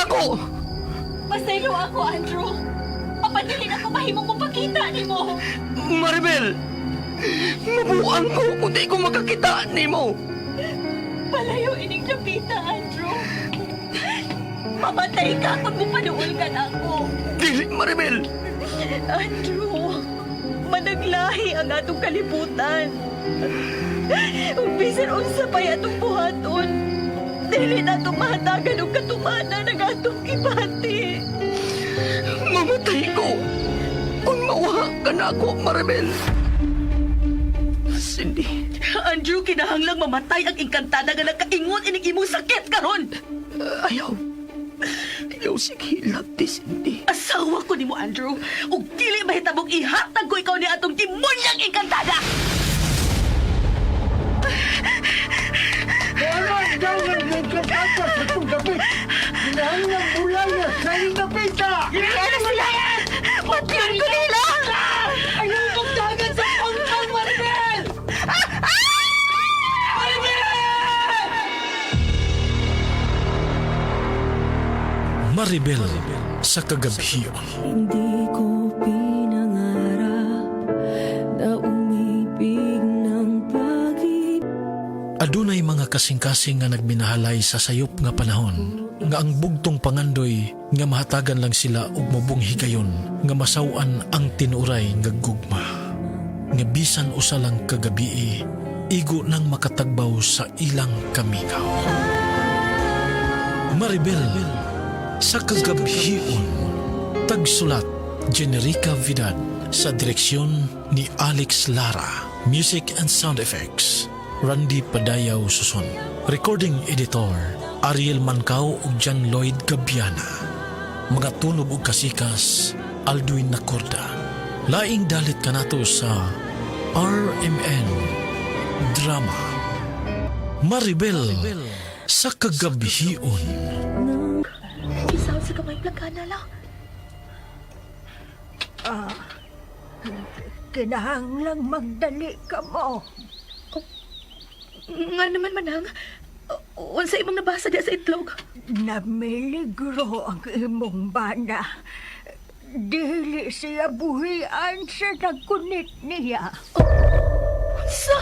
nako! Pasaylo ako, Andrew. Apan dili na ko mahimong mopakita nimo. Maribel! Mabuang ko kung di ko makakita nimo. Palayo ining dapita, Andrew. Mamatay ka kung mupanuol ka nako. Dili, Maribel! Andrew, managlahi ang atong kalibutan. Ug bisan unsa pa'y atong buhaton, dili nato mahatagan og katumanan ang atong gibati. Mamatay ko kung mauha ka na ako, Maribel. Cindy, Andrew, kinahanglang mamatay ang engkantada nga nakaingon ining imong sakit karon. Ayaw. Ayaw sige, love this, Cindy. Asawa ko nimo, Andrew. Ug dili mahitabong ihatag ko ikaw ni atong demonyang engkantada. Wala daw ng nagkatata sa itong gabi. Kinahanglang bulaya sa iyong dapita. Ano sila? Patyon ko nila! Ayaw magdagan sa pangkang, Maribel! Maribel sa Kagabhion. Hindi ko pinangarap na umibig ng pag-ibig. Adunay mga kasing-kasing nga nagminahalay sa sayop nga panahon nga ang bugtong pangandoy nga mahatagan lang sila og mubong higayon nga masaw-an ang tinuray nga gugma nga bisan usa lang kagabii igo nang makatagbaw sa ilang kamikaw. Maribel sa Kagabhion. Tagsulat, Generica Vidad, sa direksyon ni Alex Lara. Music and sound effects, Randy Padayaw Suson. Recording editor, Ariel Mancao ug John Lloyd Gabiana. Mga tunob ug kasikas, Alduin Nacorda. Laing dalit kanato sa RMN Drama. Maribel sa Kagabhion. Isaw sa kamay plakana lang. Kinahanglang magdali ka mo. Nga naman, Manang. Unsa imong nabasa diya sa itlog? Namiligro ang imong bana. Dili siya buhian sa nagkunit niya. Unsa?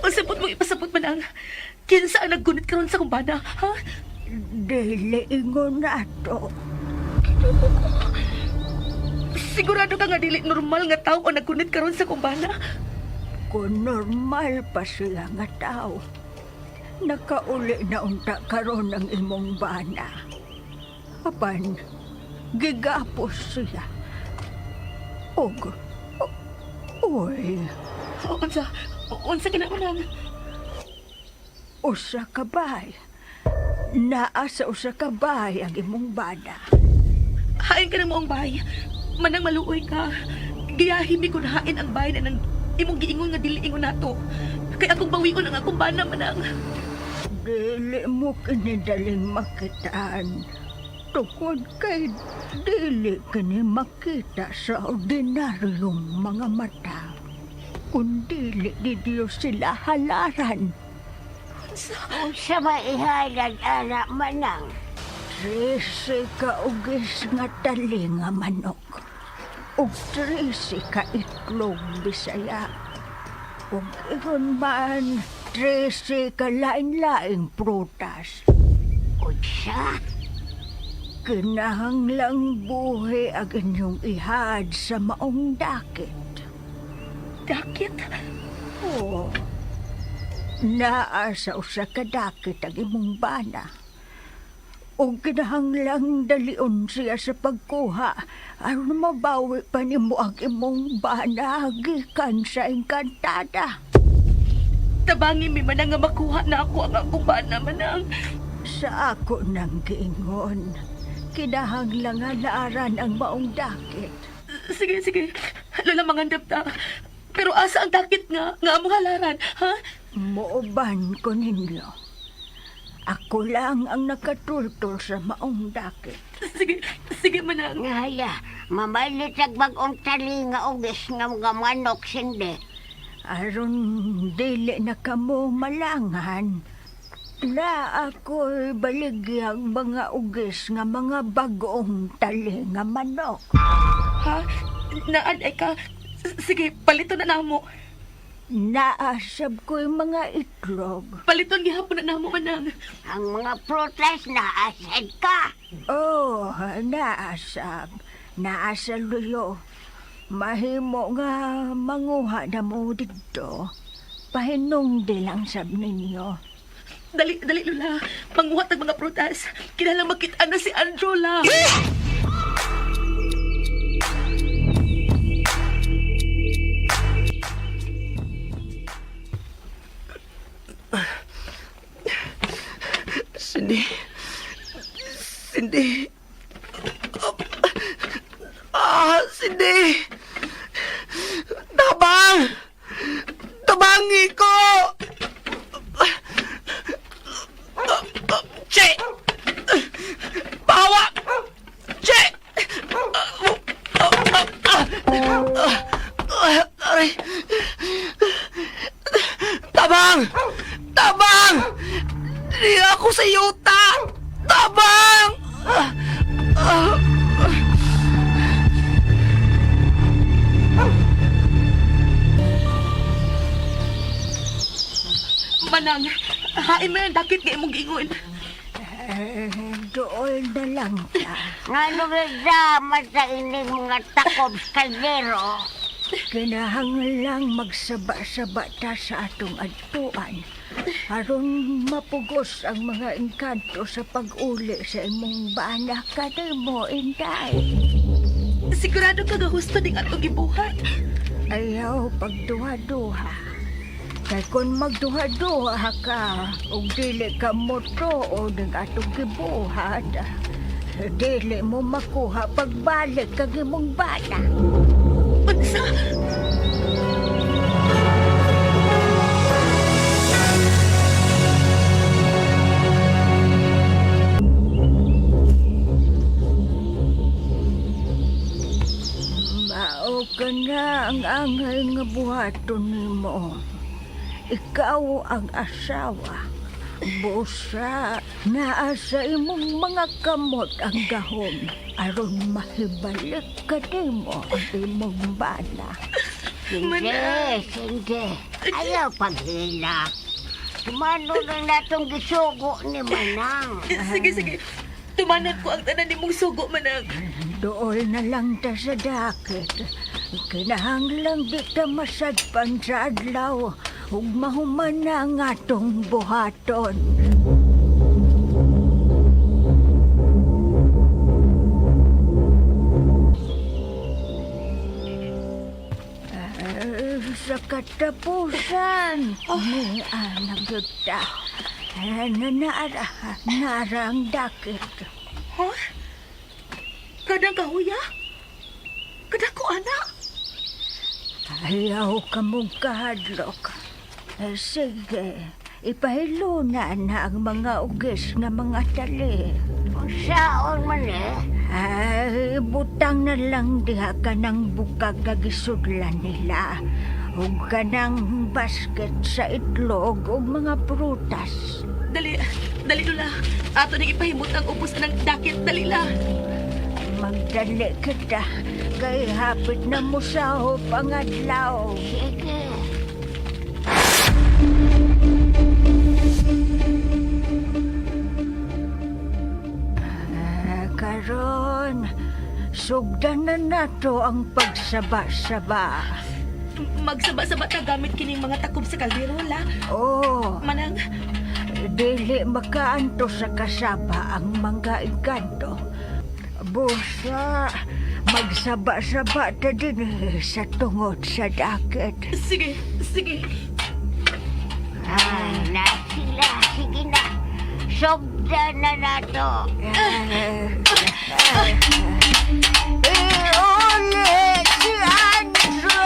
Unsa pud mo ipasabot, Manang? Kinsa ang naggunit karon sa akong bana, ha? Dili ingon nato. Sigurado ka nga dili normal nga tao ang naggunit karon sa akong bana? Kung normal pa siya nga tao, nakauli na unta karon ang imong bana. Apan, gigapos siya. Og, uy, O, unsa? Unsa ka na, Manang? Usa ka bay. Naa sa usa ka bay ang imong bana. Hain ka ng maong bay. Manang maluoy ka. Giyahin mi kun hain ang bay na nang imong giingon nga dili ingon nato. Kay akong bawion ang akong bana, Manang. Dili mo kinidaling makitaan. Tungod kay dili kini makita sa ordinaryong mga mata. Kung dili di Diyos sila halaran. Unsa ba ihalad ara manang? 13 ka ugis nga tali nga manok. Ug 13 ka itlog Bisaya. Ug ingon man, 13 ka lain-laing prutas. Unsa? Kinahanglang buhi ang inyong ihad sa maong dakit. Dakit? Oo. Naa sa usa ka dakit ang imong bana. O kinahanglang dalion siya sa pagkuha aron mabawi pa nimo ang imong bana gikan sa engkantada. Tabangi mi Manang nga makuha na ako ang akong bana, Manang. Sa ako nang giingon, kinahanglang halaran ang maong dakit. Sige, sige. Lola, mangandap ta. Pero asa ang dakit nga, nga among halaran, ha? Mooban ko ninyo. Ako lang ang nakatultol sa maong dakit. Sige, sige, Manang. Ngaya, mamalit ag bag-ong tali nga ugis nga mga manok sindi. Aron dili na kamo malangan. Na ako'y baligyang mga ugis nga mga bagong tali nga manok. Ha? Naan ay ka? Sige, paliton na namo. Naasab ko'y mga itlog. Paliton gihapon na namo, Manang. Ang mga prutas naasad ka. Oh, naasab. Naa sa luyo. Mahimo nga manguha na mo dito. Pahinungdi lang sab ninyo. Dali, dali, Lola. Manguha tag mga prutas. Kinahanglan makita na si Andrew, la. Cindy. Cindy. Ah, Cindy. Tabang! Tabangi ko! Che! Pawa! Che! Aray! Tabang! Tabang! Di ako sa yuta! Tabang! Manang, hain mo yung dakit nga imong giingon. Eh, dool na lang ta. Ngano nga sa ining mga takob kaldero. Kinahanglang magsaba-saba ta sa atong adtuan. Aron mapugos ang mga engkanto sa pag-uli sa imong bana kanimo, Inday. Sigurado ka nga husto ding atong gibuhat. Ayaw pagduha-duha. Kay kung magduha-duha ka, ug dili ka motuo ng atong gibuhat, dili mo makuha pagbalik kag imong bana. Unsa? Mao ka na ang angay nga buhaton nimo. Ikaw ang asawa. Busa, naa sa imong mga kamot ang gahom aron mahibalik ka nimo ang imong bana. Hindi, hindi. Ayaw paghila. Tumano na natong gisugo ni Manang. Sige, sige. Tumanan ko ang tanan nimong sugo, Manang. Dool na lang ta sa dakit. Kinahanglang di ta masadpan sa adlaw ug mahuman na ang atong buhaton. Eh, sa katapusan, ni anak ta. Eh, na naara, naara ang dakit. Ha? Kadang kahuya? Kadang ko, anak? Ayaw ka mong kahadlok. Eh, sige, ipahiluna na ang mga ugis nga mga tali. Unsaon man eh. Ay, butang na lang diha ka ng bukag nga gisudlan nila. Ug ka ng basket sa itlog ug mga prutas. Dali, dali, Lola. Ato nang ipahimot ang upos ng dakit. Dali, la. Magdali kita, kay hapit na musahop ang adlaw. Sige. Ah, karon, sugdan na nato ang pagsaba-saba. Magsaba-saba ta gamit kining mga takob sa kaldero, la. Oh, Manang, dili makaanto sa kasaba ang mga engkanto. Busa, magsaba-saba ta din eh, sa tungod sa dakit. sige, sige. Ay, na sila. Sige na. Sugdan na nato. Iuli si Andrew!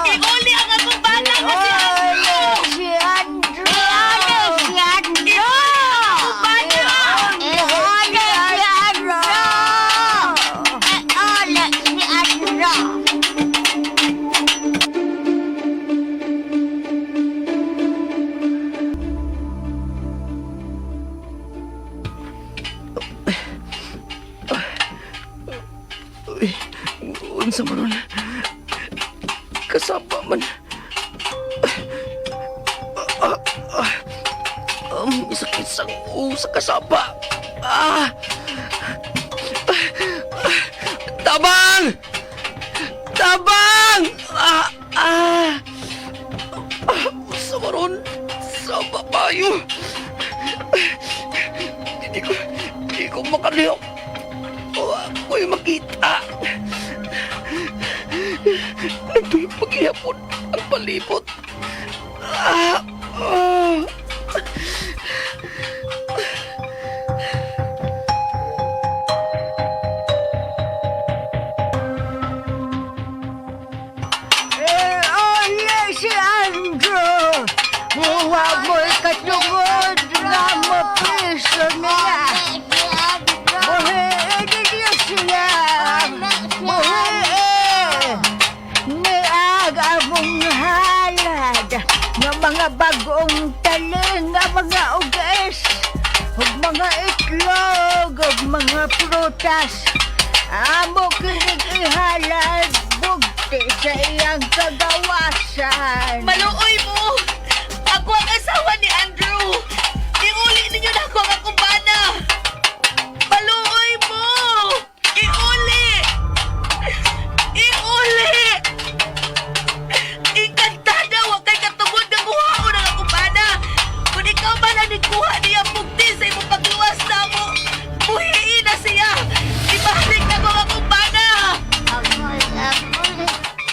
Iuli ang akong bana nga si Andrew! Iuli si Andrew! Iole si Andrew! Bana! Iole si Andrew! Iole si Andrew! Uy, unsa man ron? Kasapa man. Sakit sa sa kasapa. Ah! Tabang! Tabang! Ah! Ah! Ah, unsa man ron? Sa babayo. Hindi ko makalihok. Wa ko'y makita. Nagtuloy paghihapon ang palibot. Ah! Ah! Eh, ole si Andrew! Huwa mo'y katungod nga mapiso niya. Buhiin ninyo siya! Buhiin! Niag among halad nga mga bagong taling nga mga ugis ug mga itlog ug mga prutas. Amo kinig ihalad bugti sa iyang kagawasan. Maluoy mo! Ako ang asawa ni Andrew! Iuli ninyo na ako ang akong bana! Maluoy mo! Iuli! Iuli! Engkantada, wa kay katungod nga kuhaon ang akong bana! Kung ikaw man ang nagkuha niya bugti sa imong pagluwas na mo, buhiin na siya! Ibalik na ko ang akong bana! Agoy, agoy.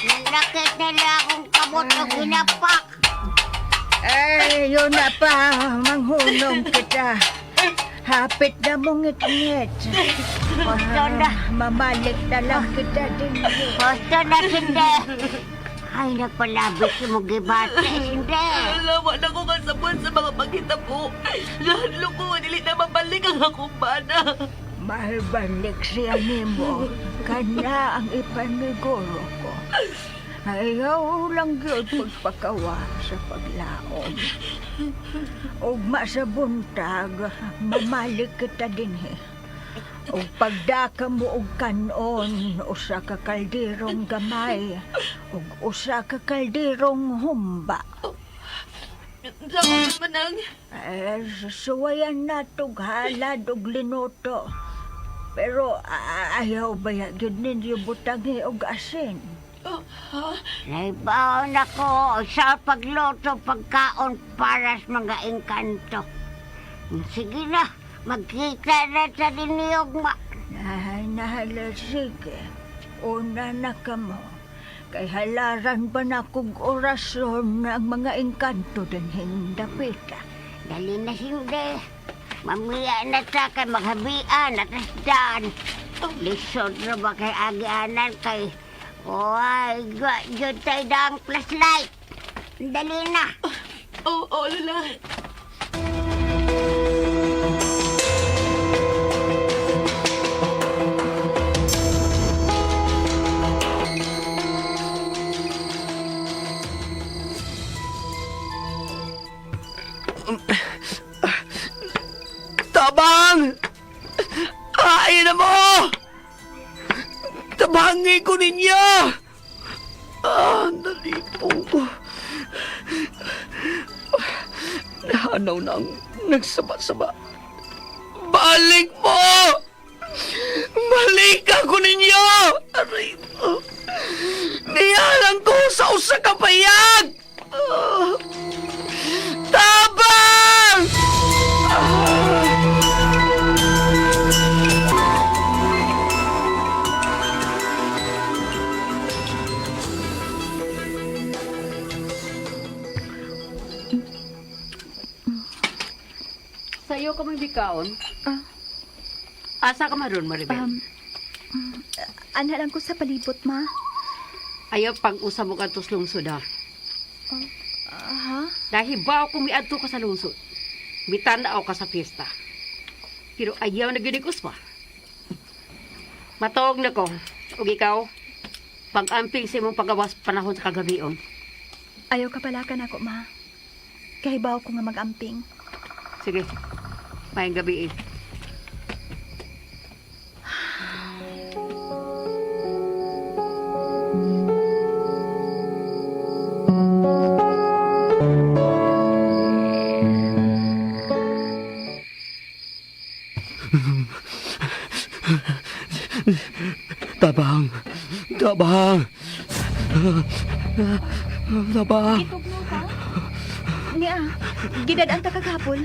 Nalakit nila akong kamot o ginapak. Ay, yun na pa, manghunong kita. Hapit na mong ngit-ngit. Gusto na. Mamalik na lang kita din. Gusto na, sinde. Ay, nagpalabis si mo gibate, sinde. Wala, wala ko kasabot sa mga paghitabo. Nahadlok ko, dili na mabalik ang akong bana. Mahibalik siya nimo. Kana ang ipaniguro ko. Ayaw lang gyud pagpakawa sa paglaom. Ugma sa buntag, mamalik kita dinhi. Ug pagdaka mo og kanon, usa ka kalderong gamay, ug usa ka kalderong humba. Sa manang, Eh, suwayan na tog halad og linuto. Pero ayaw ba gyud ninyo butangi og asin? Oh, ha? Naibaon ako sa pagluto pagkaon para sa mga engkanto. Sige na, magkita na sa diniyog ma. Nahay, nahala, sige. Una na kamo. Kay halaran ba na kog orasyon ang mga engkanto dinhing dapita? Dali na sinde. Mamiya na ta kay maghabian at asdan. Lisod na ba kay agianan kay... Oy, yun tayo daang flashlight. Dali na. Oo, oh, Lola. Tabang! Kain na mo! Tabangi ko ninyo! Ah, nalipong ko. Nahanaw na ang nagsaba-saba. Balik mo! Balik ako ninyo! Aray ko. Niyalang ko sa usa ka payag! Ah. Tabang! Sa'yo ka may bikaon. Asa ka maron, Maribel? Ana lang ko sa palibot, ma. Ayaw pag-usap mo kadto sa lungsod, ha? Ha? Dahil ba ako miadto ka sa lungsod? Mitanaw ka sa fiesta. Pero ayaw na gyud uspa. Matawag na ko. Ug ikaw, pag-amping sa imong pagawas panahon sa kagabion. Ayaw ka palakan ako, ma. Kahibaw ko nga mag-amping. Sige, maayong gabi eh. Tabang! Tabang! Tabang! Gitugno ka? Niya, gidad-an ta kagahapon.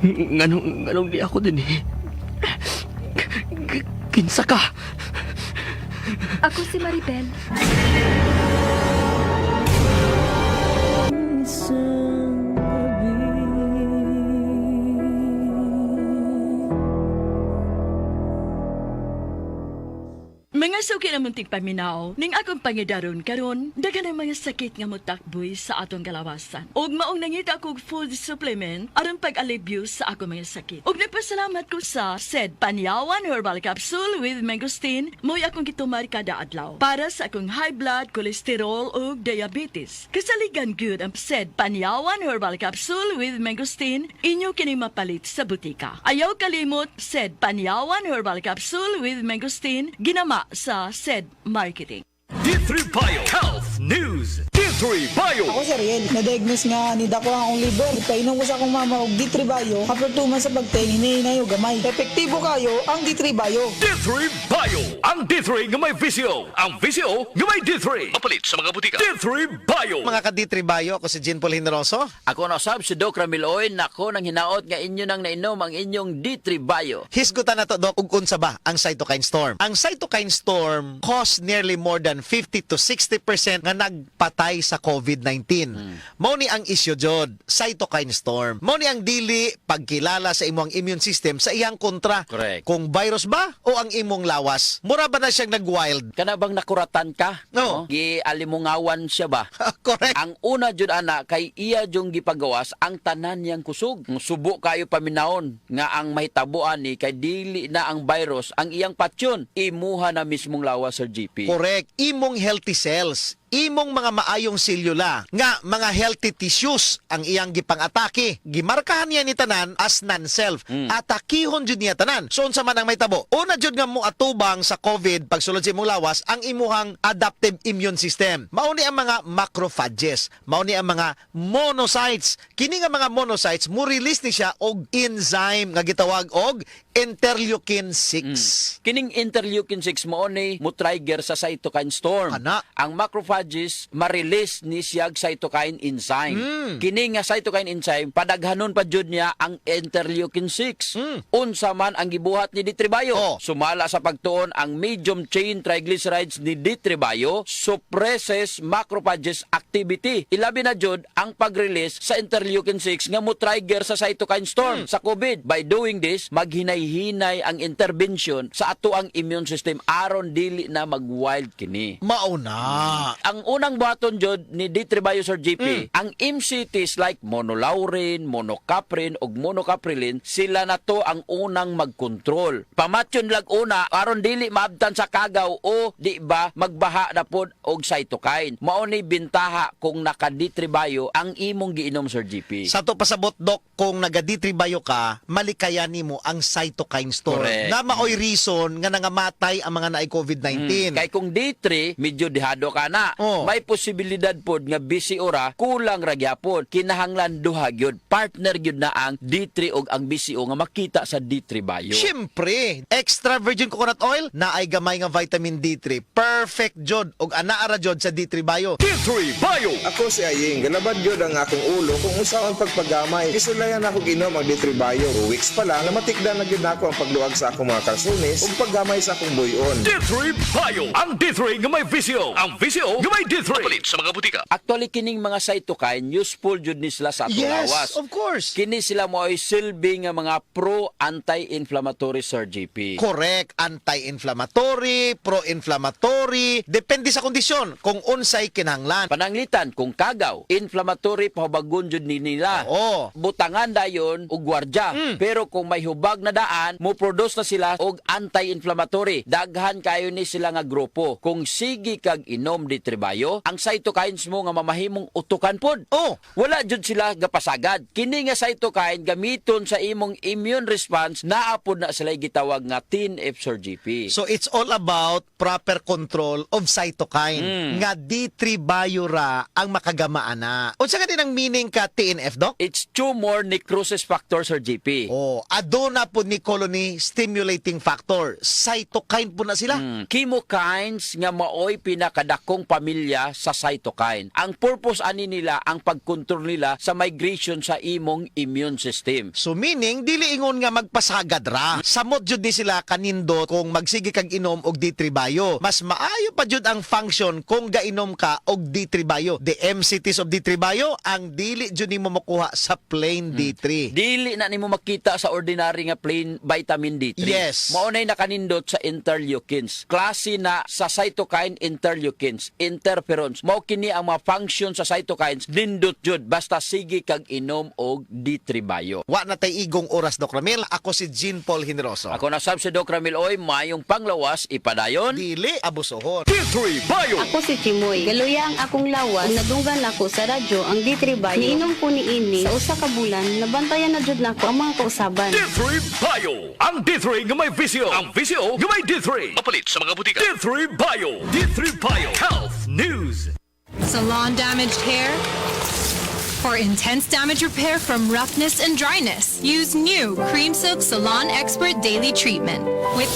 Nganong, nganong di ako din eh. Kinsa ka? Ako si Maribel. Isang gabi. Mga suki na munting paminaw, ning akong pangidaron karon, daghan ang mga sakit nga motakboy sa atong kalawasan. Ug maong nangita kog food supplement aron pag-alibyo sa akong mga sakit. Ug nagpasalamat ko sa said Panyawan Herbal Capsule with Mangosteen, mo'y akong gitumar kada adlaw para sa akong high blood cholesterol ug diabetes. Kasaligan gyud ang said Panyawan Herbal Capsule with Mangosteen, inyo kini mapalit sa butika. Ayaw kalimot said Panyawan Herbal Capsule with Mangosteen, ginama sa said marketing. D3 Bio Health News. D3 Bio. Ako si Ariel, na-diagnose nga ni dako ang akong liver. Painom ko sa akong mama og D3 Bio, after 2 months sa pagteng, hinahinay og gamay. Epektibo kayo ang D3 Bio. D3 Bio. Ang D3 nga may VCO. Ang VCO nga may D3. Mapalit sa mga butika. D3 Bio. Mga ka-D3 Bio, ako si Jean Paul Generoso. Ako na usab si Doc Ramil Owen. Nako nang hinaot nga inyo nang nainom ang inyong D3 Bio. Hisgutan na to, Doc, ug unsa ba ang cytokine storm? Ang cytokine storm caused nearly more than 50 to 60% nga nagpatay sa COVID-19. Mao ni ang isyu jud, cytokine storm. Mao ni ang dili pagkilala sa imong immune system sa iyang kontra. Correct. Kung virus ba o ang imong lawas. Mura ba na siyang nag-wild? Kana bang nakuratan ka? No. Gialimungawan siya ba? Correct. Ang una jud ana kay iya jung gipagawas ang tanan niyang kusog. Ang subo kayo paminawon nga ang mahitabuan ni kay dili na ang virus ang iyang patyon. Imuha na mismong lawas, Sir GP. Correct. Imong healthy cells, imong mga maayong selula, nga mga healthy tissues ang iyang gipang-atake. Gimarkahan niya ni tanan as non-self. Atakihon jud niya tanan. So unsa man ang mahitabo? Una jud nga mo atubang sa COVID pagsulod sa imong lawas ang imuhang adaptive immune system. Mao ni ang mga macrophages, mao ni ang mga monocytes. Kini nga mga monocytes mo release ni siya og enzyme nga gitawag og interleukin 6. Kining interleukin 6 mo ni mo trigger sa cytokine storm. Ana. Ang macrophages ma-release ni siyag cytokine enzyme. Kini nga cytokine enzyme padaghanon pa jud niya ang interleukin 6. Unsa man ang gibuhat ni D3 Bio? Oh. Sumala sa pagtuon ang medium chain triglycerides ni D3 Bio suppresses macrophages activity. Ilabi na jud ang pag-release sa interleukin 6 nga mo trigger sa cytokine storm sa COVID. By doing this, maghinay-hinay ang intervention sa ato ang immune system aron dili na mag-wild kini. Mauna. Ang unang buhaton jud ni D3 Bio, Sir GP, ang MCTs like monolaurin, monocaprin ug monocaprilin, sila na to ang unang magkontrol. Pamatyon lag una aron dili maabtan sa kagaw o di ba magbaha na pod og cytokine. Mao ni bintaha kung naka D3 Bio ang imong giinom, Sir GP. Sa to pasabot, Doc, kung naga-D3 Bio ka, malikayan nimo ang cytokine storm. Correct. Na maoy reason nga nangamatay ang mga naay COVID-19. Kay kung D3, medyo dehado ka na. Oh. May posibilidad pod nga BCO ra, kulang ra gyapon. Kinahanglan duha gyud, partner gyud na ang D3 og ang BCO nga makita sa D3 Bio. Siyempre, extra virgin coconut oil na ay gamay nga vitamin D3. Perfect jod og anaa ra jod sa D3 Bio. D3 Bio. Ako si Aying, galabad gyud ang akong ulo kung unsaon pagpagamay. Gisulayan ako ginom ang D3 Bio. 2 weeks pa lang namatikdan na gyud nako ang pagluag sa akong mga kalsunis ug paggamay sa akong buyon. D3 Bio. Ang D3 nga may VCO. Ang VCO nga may D3. Mapalit sa mga butika. Actually kining mga cytokine useful jud ni sila sa atong Yes, lawas. of course. Kini sila mo ay silbi nga mga pro anti-inflammatory, Sir GP. Correct, anti-inflammatory, pro-inflammatory, depende sa kondisyon kung unsay kinahanglan. Pananglitan kung kagaw, inflammatory pahubagon jud ni nila. Oo. Butangan dayon og gwardya. Pero kung may hubag na daan, mo produce na sila og anti-inflammatory. Daghan kayo ni sila nga grupo. Kung sige kag inom di tribayo, ang cytokines mo nga mamahimong utukan pod. Oh. Wala jud sila gapasagad. Kini nga cytokine gamiton sa imong immune response, naa pod na sila gitawag nga TNF, Sir GP. So it's all about proper control of cytokine. Nga D3 bio ra ang makagamaan na. Unsa ka din ang meaning ka TNF, Doc? It's tumor necrosis factor, Sir GP. Oh, aduna po ni colony stimulating factor. Cytokine po na sila. Chemokines nga maoy pinakadakong pamilya sa cytokine. Ang purpose ani nila ang pagkontrol nila sa migration sa imong immune system. So meaning dili ingon nga magpasagad ra. Samot jud ni sila kanindot kung magsige kag inom og D3 Bio. Mas maayo pa jud ang function kung gainom ka og D3 Bio. The MCTs of D3 Bio ang dili jud nimo makuha sa plain D3. Dili na nimo makita sa ordinary nga plain vitamin D3. Mao nay nakanindot sa interleukins. Klase na sa cytokine interleukins, interferons. Mao kini ang mga function sa cytokines, nindot jud basta sige kag inom og D3 Bio. Wa na tay igong oras, Doc Ramil. Ako si Jean Paul Generoso. Ako na sab si Doc Ramil Oy, mayong panglawas ipadayon. Dili abusohon. D3 Bio. Ako si Chimoy. Galuya ang akong lawas. Ug nadunggan ako sa radyo ang D3 Bio. Niinom ko niini sa usa ka bulan, nabantayan na jud nako ang mga kausaban. D3 Bio. Ang D3 nga may VCO. Ang VCO nga may D3. Mapalit sa mga butika. D3 Bio. D3 Bio. Health News. Salon damaged hair? For intense damage repair from roughness and dryness, use new Cream Silk Salon Expert Daily Treatment with